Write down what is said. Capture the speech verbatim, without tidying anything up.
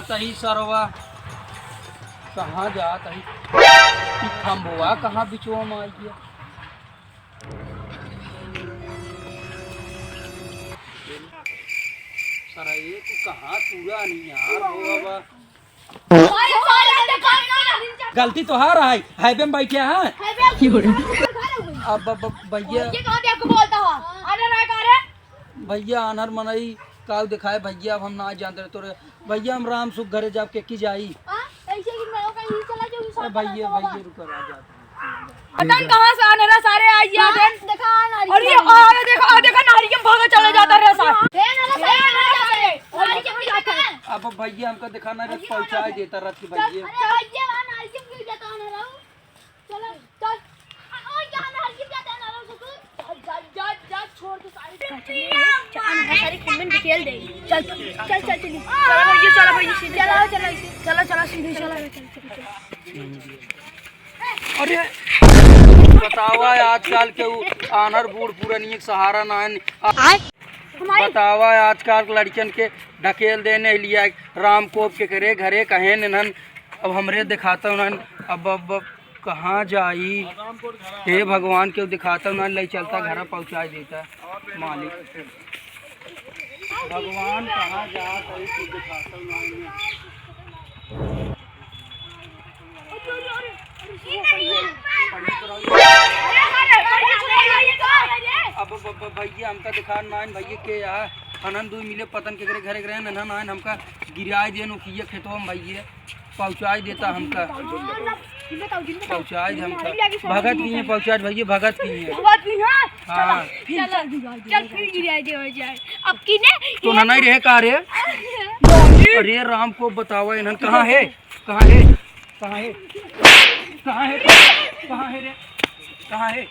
सही सरवा, कहाँ जात है? ई खम्बवा कहाँ बिचवा में आई गया? सर, ये तू कहाँ पूरा अनियार हो बाबा? गलती तोहार है, हाईवे में बैठे हैं। अब, अब, अब भैया, ये कहाँ देखो बोलता हो? अरे ना करे। भैया आन्हर मनई काउ दिखाए भैया, अब हम ना जानते रहे तोरे। भैया हम राम सुख घरे जाब के की जाई। हाँ, ऐसे कि मैं कहीं चला जाऊँ, अरे भैया, भैया रुको, आ जाते हैं। पता नहीं कहाँ से आन्हरा सारे आई जाते हैं। देखा नारियल। अरे आ देखा, आ देखा नारियल भागा चला जाता रहे सारे। हे ना, ना, सही ना जाते। नारियल के पीछे ना। अब भैया हमका दिखा ना रथ पहुँचा देता रथ के भैया। अरे भैया, वहाँ नारियल गिर जाता है ना। चलो, चल। आ, ओ, यहाँ ना हल्की जाते हैं ना, सुकून। जा, जा, जा, जा, छोड़ दे सारे। चल, चल, चल, सारे कुम्बन बिखेल दे। चल, चल, चल, चल, चल। चलो भैया, चलो भैया, सीधे चलो, चलो। चलो, चलो, सीधे चलो। अरे, बतावा आजकल के उ आन्हर बूढ़ पुरनिये के सहारा ना है। बतावा आजकल के लड़कियन के ढकेल देने लिया राम कोप के करे घरे कहे नन्हन। अब हमरे दिखाता उन्हन, अब, अब, अब कहाँ जाई? हे भगवान, केउ दिखाता उन्हन, ले चलता घर पहुँचा देता मालिक। भगवान कहाँ जात है, केउ दिखाता उन्हन। अब ब-, ब-, भैया हमका दिखा नाइन भैया के यहाँ अनन दुई मिले पतन के घरे घरे घरे नन्हा नाइन हमका गिराए देन उखिया खेतवा में भैया पहुँचाए देता हमका। पहुँचाए दे हमका। भगत की है पहुँचाए भैया भगत की है। हाँ। चल फिर गिराए दे हो जाए। अब की ने तो ना नहीं रहे का रे? अरे राम को बतावा इन्हन कहाँ है? कहाँ है? कहाँ है? कहाँ है? कहाँ है रे? कहाँ है?